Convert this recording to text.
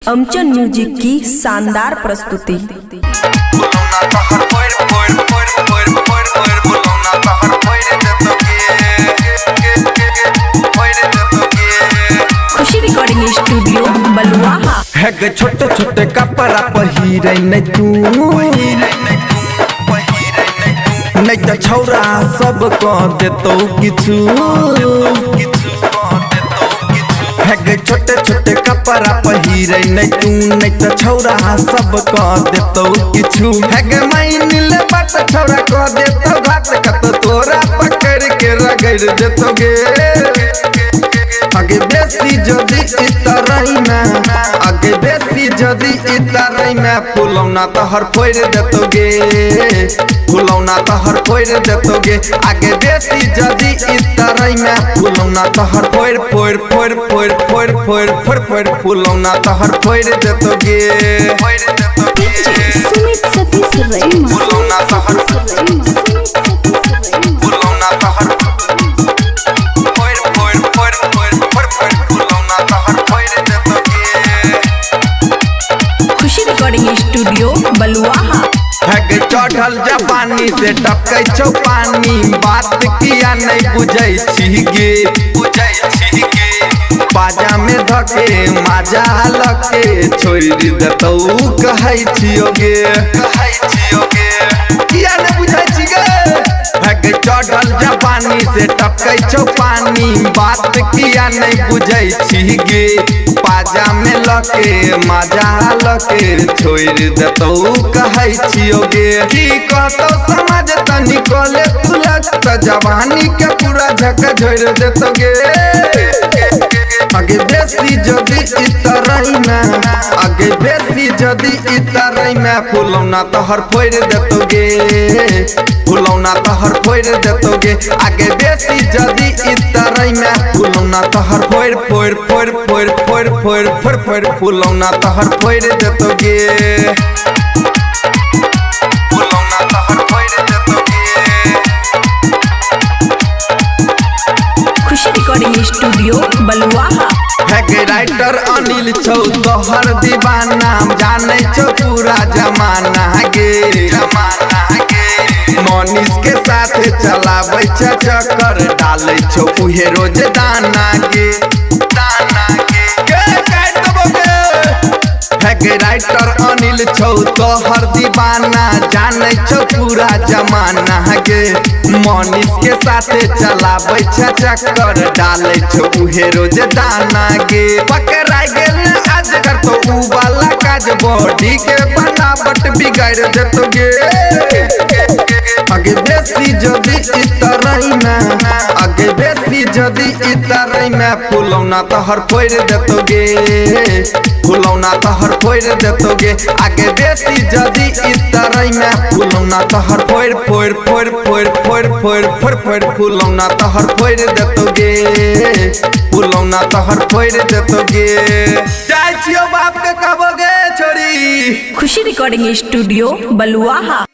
अमचन music की शानदार प्रस्तुति। फुलौना तहर फोड़ फोड़ फोड़ फोड़ फोड़ फोड़ फुलौना तहर फोड़ देतो गे फोड़ देतो गे। खुशी रिकॉर्डिंग स्टूडियो बलुआहा। हेग छोटे छोटे कपड़ा पहिरे नै तू, नै त छौरा सब क देतौ किछु। हेग छोटे छोटे कपड़ा पहिरे नै तू, नै त छौरा सब क देतौ किछु। हेग माइन ले बात छौरा क देतौ घात, कत तोरा पकड़ के रगड़ देतौ गे। आगे बेसी जदि इतरैमे, आगे बेसी जदि इतरैमे फुलौना तहर फोड़ देतौ गे, फुलौना तहर फोड़ देतौ गे। आगे बेसी जदि इतरैमे फुलौना तहर फोड़ फोड़ फोड़ फोड़ फोड़ फोड़ फोड़ फोड़ फुलौना तहर फोड़ देतौ गे, फोड़ देतौ गे। सुमित सतीश रैमा। फुलौना तहर, फुलौना तहर फोड़ फोड़ फोड़ फोड़ फोड़ फोड़ फुलौना तहर फोड़ देतौ गे। खुशी रिकॉर्डिंग स्टूडियो बलुआहा। हेग चढ़ल जवानी से टपकै छौ पानी, बात किया नहीं बुझै छी गे, बुझै छी गे। बाजा में धके माजा लके छोड़ि देतौ कहै छियो गे, कहै छियो गे। किया नहीं बुझै छी गे। हेग चढ़ल जवानी से टपकै छौ पानी, बात किया नहीं बुझै छी गे। पाजा में लके माजा लके छोड़ि देतौ कहै छियो गे। की कहतौ समाज तनी कले तुलक, त जवानी के पूरा झक झोड़ देतौ गे। आगे बेसी जदि इतरैमे, आगे बेसी जदि इतरैमे फुलौना तहर फोड़ देतौ गे, फुलौना तहर फोड़ देतौ गे। आगे बेसी जदि इतरैमे फुलौना तहर फोड़ फोड़ फोड़ फोड़ फोड़ फोड़ फोड़ फोड़ फुलौना तहर फोड़ देतौ गे, फुलौना तहर फोड़ देतौ गे। खुशी रिकॉर्डिंग स्टूडियो बलुआहा। हेग राइटर अनिल छौ तोहर दीवाना, जानै छौ पूरा जमाना गे, जमाना गे। मनीष के साथ चलाबै छै चक्कर, डालै छौ उहे रोज दाना गे, दाना गे। गे काटि देबौ गे। हेग राइटर अनिल छौ तोहर दीवाना, जानै छौ पूरा जमाना गे। मनीष के साथे चलाबै छै चक्कर, डालै छौ उहे रोज दाना गे। पकड़ाइ गेल आज करतौ उ वाला काज, बॉडी के बनावट बिगाड़ देतौ गे। आगे बेसी जदि इतरैमे, आगे बेसी जदि इतरैमे फुलौना तहर फोड़ देतौ गे, फुलौना तहर फोड़ देतौ गे। आगे बेसी जदि इतरैमे फुलौना तहर फोड़ फोड़ फोड़ फोड़ फोड़ फोड़ फोड़ फोड़ फुलौना तहर फोड़ देतौ गे, फुलौना तहर फोड़ देतौ गे। जाइ छियौ बाप के कहबो गे छोरी। खुशी रिकॉर्डिंग स्टूडियो बलुआहा।